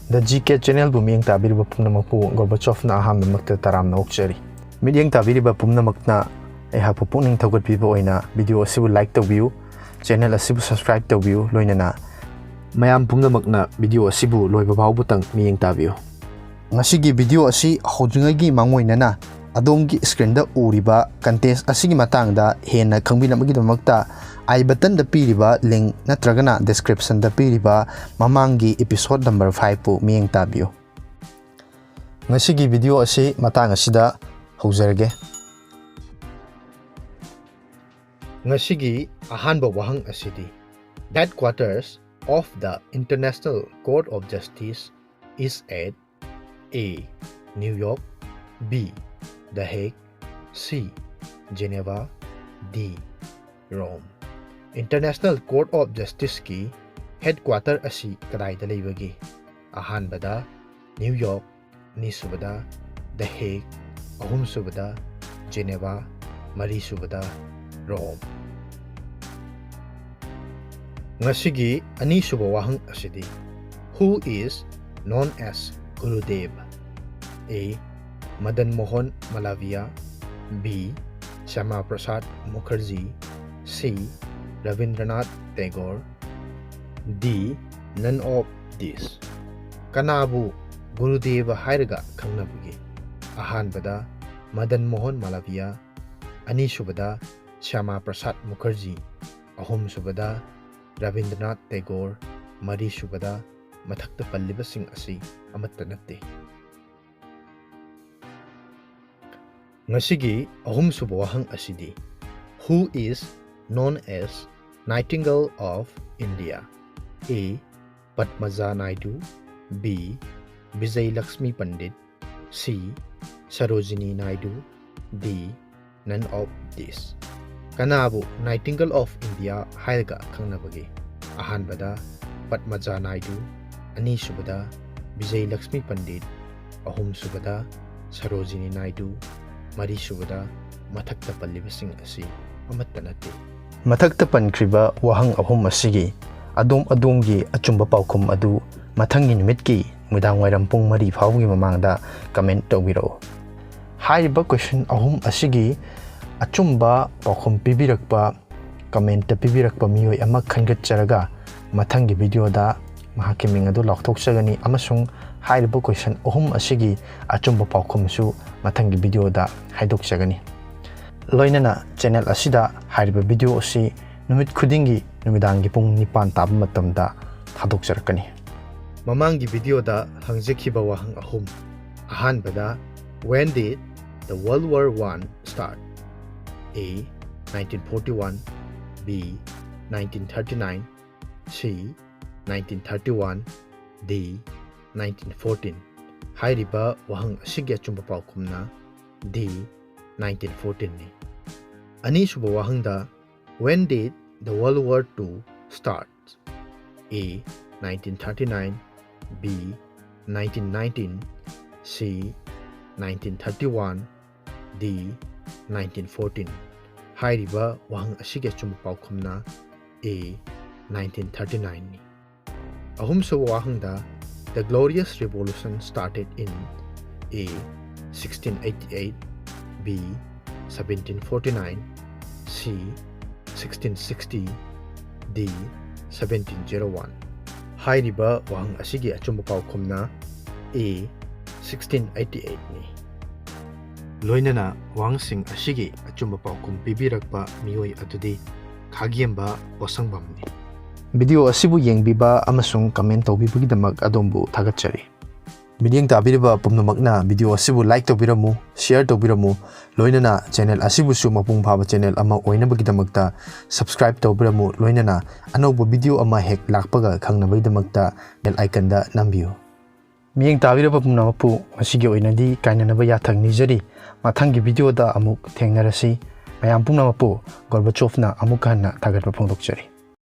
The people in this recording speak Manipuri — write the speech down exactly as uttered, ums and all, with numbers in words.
The G K Channelꯕꯨ ꯃꯤꯠꯌꯦꯡ ꯇꯥꯕꯤꯔꯤꯕ ꯄꯨꯝꯅꯃꯛꯄꯨ ꯒꯣꯔꯕꯥꯆꯣꯚꯅ ꯑꯍꯥꯟꯕꯃꯛꯇ ꯇꯔꯥꯝꯅ ꯑꯣꯛꯆꯔꯤ꯫ ꯃꯤꯠꯌꯦꯡ ꯇꯥꯕꯤꯔꯤꯕ ꯄꯨꯝꯅꯃꯛꯅ ꯑꯩꯍꯥꯛꯄꯨ ꯄꯨꯛꯅꯤꯡ ꯊꯧꯒꯠꯄꯤꯕ ꯑꯣꯏꯅ video ꯑꯁꯤꯕꯨ like ꯇꯧꯕꯤꯌꯨ, channel ꯑꯁꯤꯕꯨ subscribe ꯇꯧꯕꯤꯌꯨ, ꯂꯣꯏꯅꯅ ꯃꯌꯥꯝ ꯄꯨꯝꯅꯃꯛꯅ video ꯑꯁꯤꯕꯨ ꯂꯣꯏꯕ ꯐꯥꯎꯕꯇꯪ ꯃꯤꯠꯌꯦꯡ ꯇꯥꯕꯤꯌꯨ꯫ ꯉꯁꯤꯒꯤ video ꯑꯁꯤ ꯍꯧꯗ꯭ꯔꯤꯉꯩꯒꯤ ꯃꯥꯡꯑꯣꯏꯅꯅ ꯑꯗꯣꯝꯒꯤ screenꯗ ꯎꯔꯤꯕ contest ꯑꯁꯤꯒꯤ ꯃꯇꯥꯡꯗ ꯍꯦꯟꯅ ꯈꯪꯕꯤꯅꯕꯒꯤꯗꯃꯛꯇ I buttonꯗ ꯄꯤꯔꯤꯕ link ꯅꯠꯇ꯭ꯔꯒꯅ descriptionꯗ ꯄꯤꯔꯤꯕ ꯃꯃꯥꯡꯒꯤ episode number fiveꯄꯨ ꯃꯤꯠꯌꯦꯡ ꯇꯥꯕꯤꯌꯨ꯫ ꯉꯁꯤꯒꯤ video ꯑꯁꯤ ꯃꯇꯥꯡ ꯑꯁꯤꯗ ꯍꯧꯖꯔꯒꯦ꯫ ꯉꯁꯤꯒꯤ ꯑꯍꯥꯟꯕ ꯋꯥꯍꯪ ꯑꯁꯤꯗꯤ, Headquarters of the International Court of Justice is at A. New York, B. The Hague, C. Geneva, D. Rome꯫ International Court of Justiceꯀꯤ headquarter ꯑꯁꯤ ꯀꯗꯥꯏꯗ ꯂꯩꯕꯒꯦ? ꯑꯍꯥꯟꯕꯗ New York, ꯑꯅꯤꯁꯨꯕꯗ The Hague, ꯑꯍꯨꯝꯁꯨꯕꯗ Geneva, ꯃꯔꯤꯁꯨꯕꯗ Rome꯫ ꯉꯁꯤꯒꯤ ꯑꯅꯤꯁꯨꯕ ꯋꯥꯍꯪ ꯑꯁꯤꯗꯤ, Who is known as Gurudev? A. Madan Mohan Malaviya, B. Shyama Prasad Mukherjee, C. Rabindranath Tagore, D. None of these꯫ ꯀꯅꯥꯕꯨ ꯒꯨꯔꯨꯗꯦꯕ ꯍꯥꯏꯔꯒ ꯈꯪꯅꯕꯒꯦ? ꯑꯍꯥꯟꯕꯗ ꯃꯗꯟ ꯃꯣꯍꯟ ꯃꯥꯂꯕꯤꯌꯥ, ꯑꯅꯤꯁꯨꯕꯗ ꯁ꯭ꯌꯥꯃꯥ ꯄ꯭ꯔꯁꯥꯗ ꯃꯨꯈꯔꯖꯤ, ꯑꯍꯨꯝꯁꯨꯕꯗ ꯔꯕꯤꯟꯗ꯭ꯔꯅꯥꯊ ꯇꯦꯒꯣꯔ, ꯃꯔꯤꯁꯨꯕꯗ ꯃꯊꯛꯇ ꯄꯜꯂꯤꯕꯁꯤꯡ ꯑꯁꯤ ꯑꯃꯠꯇ ꯅꯠꯇꯦ꯫ ꯉꯁꯤꯒꯤ ꯑꯍꯨꯝꯁꯨꯕ ꯋꯥꯍꯪ ꯑꯁꯤꯗꯤ, Who is known as Nightingale of India? A. Padmaja Naidu, B. Vijay Lakshmi Pandit, C. Sarojini Naidu, D. None of these꯫ ꯀꯅꯥꯕꯨ Nightingale of India ꯍꯥꯏꯔꯒ ꯈꯪꯅꯕꯒꯦ? ꯑꯍꯥꯟꯕꯗ ꯄꯗꯃꯖꯥ ꯅꯥꯏꯗꯨ, ꯑꯅꯤꯁꯨꯕꯗ ꯕꯤꯖꯌ ꯂꯛꯁꯃꯤ ꯄꯟꯗꯤꯠ, ꯑꯍꯨꯝꯁꯨꯕꯗ ꯁꯔꯣꯖꯤꯅꯤ ꯅꯥꯏꯗꯨ, ꯃꯔꯤꯁꯨꯕꯗ ꯃꯊꯛꯇ ꯄꯜꯂꯤꯕꯁꯤꯡ ꯑꯁꯤ ꯑꯃꯠꯇ ꯅꯠꯇꯦ꯫ ꯃꯊꯛꯇ ꯄꯟꯈ꯭ꯔꯤꯕ ꯋꯥꯍꯪ ꯑꯍꯨꯝ ꯑꯁꯤꯒꯤ ꯑꯗꯣꯝ ꯑꯗꯣꯝꯒꯤ ꯑꯆꯨꯝꯕ ꯄꯥꯎꯈꯨꯝ ꯑꯗꯨ ꯃꯊꯪꯒꯤ ꯅꯨꯃꯤꯠꯀꯤ ꯅꯨꯃꯤꯗꯥꯡ ꯋꯥꯏꯔꯝ ꯄꯨꯡ ꯃꯔꯤ ꯐꯥꯎꯕꯒꯤ ꯃꯃꯥꯡꯗ comment ꯇꯧꯕꯤꯔꯛꯎ꯫ ꯍꯥꯏꯔꯤꯕ question ꯑꯍꯨꯝ ꯑꯁꯤꯒꯤ ꯑꯆꯨꯝꯕ ꯄꯥꯎꯈꯨꯝ ꯄꯤꯕꯤꯔꯛꯄ comment ꯇ ꯄꯤꯕꯤꯔꯛꯄ ꯃꯤꯑꯣꯏ ꯑꯃ ꯈꯟꯒꯠꯆꯔꯒ ꯃꯊꯪꯒꯤ video ꯗ ꯃꯍꯥꯛꯀꯤ ꯃꯤꯡ ꯑꯗꯨ ꯂꯥꯎꯊꯣꯛꯆꯒꯅꯤ ꯑꯃꯁꯨꯡ ꯍꯥꯏꯔꯤꯕ question ꯑꯍꯨꯝ ꯑꯁꯤꯒꯤ ꯑꯆꯨꯝꯕ ꯄꯥꯎꯈꯨꯝꯁꯨ ꯃꯊꯪꯒꯤ video ꯗ ꯍꯥꯏꯗꯣꯛꯆꯒꯅꯤ꯫ ꯂꯣꯏꯅꯅ channel ꯑꯁꯤꯗ ꯍꯥꯏꯔꯤꯕ video ꯑꯁꯤ ꯅꯨꯃꯤꯠ ꯈꯨꯗꯤꯡꯒꯤ ꯅꯨꯃꯤꯗꯥꯡꯒꯤ ꯄꯨꯡ ꯅꯤꯄꯥꯟ ꯇꯥꯕ ꯃꯇꯝꯗ ꯊꯥꯗꯣꯛꯆꯔꯛꯀꯅꯤ꯫ ꯃꯃꯥꯡꯒꯤ video ꯗ ꯍꯪꯖꯈꯤꯕ ꯋꯥꯍꯪ ꯑꯍꯨꯝ꯫ ꯑꯍꯥꯟꯕꯗ, when did the World War One start? A, nineteen forty-one, B, nineteen thirty-nine, C, nineteen thirty-one, D, nineteen fourteen꯫ ꯍꯥꯏꯔꯤꯕ ꯋꯥꯍꯪ ꯑꯁꯤꯒꯤ ꯑꯆꯨꯝꯕ ꯄꯥꯎꯈꯨꯝꯅ D, nineteen fourteen ꯅꯤ꯫ ꯑꯅꯤꯁꯨꯕ ꯋꯥꯍꯪꯗ, when did the World War Two start? A, nineteen thirty-nine, B, nineteen nineteen, C, nineteen thirty-one, D, nineteen fourteen꯫ ꯍꯥꯏꯔꯤꯕ ꯋꯥꯍꯪ ꯑꯁꯤꯒꯤ ꯑꯆꯨꯝꯕ ꯄꯥꯎꯈꯨꯝꯅ A, nineteen thirty-nine ꯅꯤ꯫ ꯑꯍꯨꯝꯁꯨꯕ ꯋꯥꯍꯪꯗ, the Glorious Revolution started in A, sixteen eighty-eight, B, seventeen forty-nine, C, sixteen sixty, D, seventeen zero one꯫ ꯍꯥꯏꯔꯤꯕ ꯋꯥꯍꯪ ꯑꯁꯤꯒꯤ ꯑꯆꯨꯝꯕ ꯄꯥꯎꯈꯨꯝꯅ A, sixteen eighty-eight ꯅꯤ꯫ ꯂꯣꯏꯅꯅ ꯋꯥꯍꯪꯁꯤꯡ ꯑꯁꯤꯒꯤ ꯑꯆꯨꯝꯕ ꯄꯥꯎꯈꯨꯝ ꯄꯤꯕꯤꯔꯛꯄ ꯃꯤꯑꯣꯏ ꯑꯗꯨꯗꯤ ꯈꯥꯒꯦꯝꯕ ꯄꯣꯠꯁꯪꯕꯝꯅꯤ꯫ Video ꯑꯁꯤꯕꯨ ꯌꯦꯡꯕꯤꯕ ꯑꯃꯁꯨꯡ comment ꯇꯧꯕꯤꯕꯒꯤꯗꯃꯛ ꯑꯗꯣꯝꯕꯨ ꯊꯥꯒꯠꯆꯔꯤ꯫ ꯃꯤꯠꯌꯦꯡ ꯇꯥꯕꯤꯔꯤꯕ ꯄꯨꯝꯅꯃꯛꯅ video ꯑꯁꯤꯕꯨ like ꯇꯧꯕꯤꯔꯝꯃꯨ, share ꯇꯧꯕꯤꯔꯝꯃꯨ, ꯂꯣꯏꯅꯅ channel ꯑꯁꯤꯕꯨꯁꯨ ꯃꯄꯨꯡ ꯐꯥꯕ channel ꯑꯃ ꯑꯣꯏꯅꯕꯒꯤꯗꯃꯛꯇ subscribe ꯇꯧꯕꯤꯔꯝꯃꯨ, ꯂꯣꯏꯅꯅ ꯑꯅꯧꯕ video ꯑꯃ ꯍꯦꯛ ꯂꯥꯛꯄꯒ ꯈꯪꯅꯕꯒꯤꯗꯃꯛꯇ bell icon ꯗ ꯅꯝꯕꯤꯌꯨ꯫ ꯃꯤꯠꯌꯦꯡ ꯇꯥꯕꯤꯔꯕ ꯄꯨꯝꯅꯃꯛꯄꯨ ꯉꯁꯤꯒꯤ ꯑꯣꯏꯅꯗꯤ ꯀꯥꯏꯅꯅꯕ ꯌꯥꯊꯪ ꯅꯤꯖꯔꯤ꯫ ꯃꯊꯪꯒꯤ video ꯗ ꯑꯃꯨꯛ ꯊꯦꯡꯅꯔꯁꯤ꯫ ꯃꯌꯥꯝ ꯄꯨꯝꯅꯃꯛꯄꯨ ꯒꯣꯔꯕꯥꯆꯣꯚꯅ ꯑꯃꯨꯛ ꯍꯟꯅ ꯊꯥꯒꯠꯄ ꯐꯣꯡꯗꯣꯛꯆꯔꯤ꯫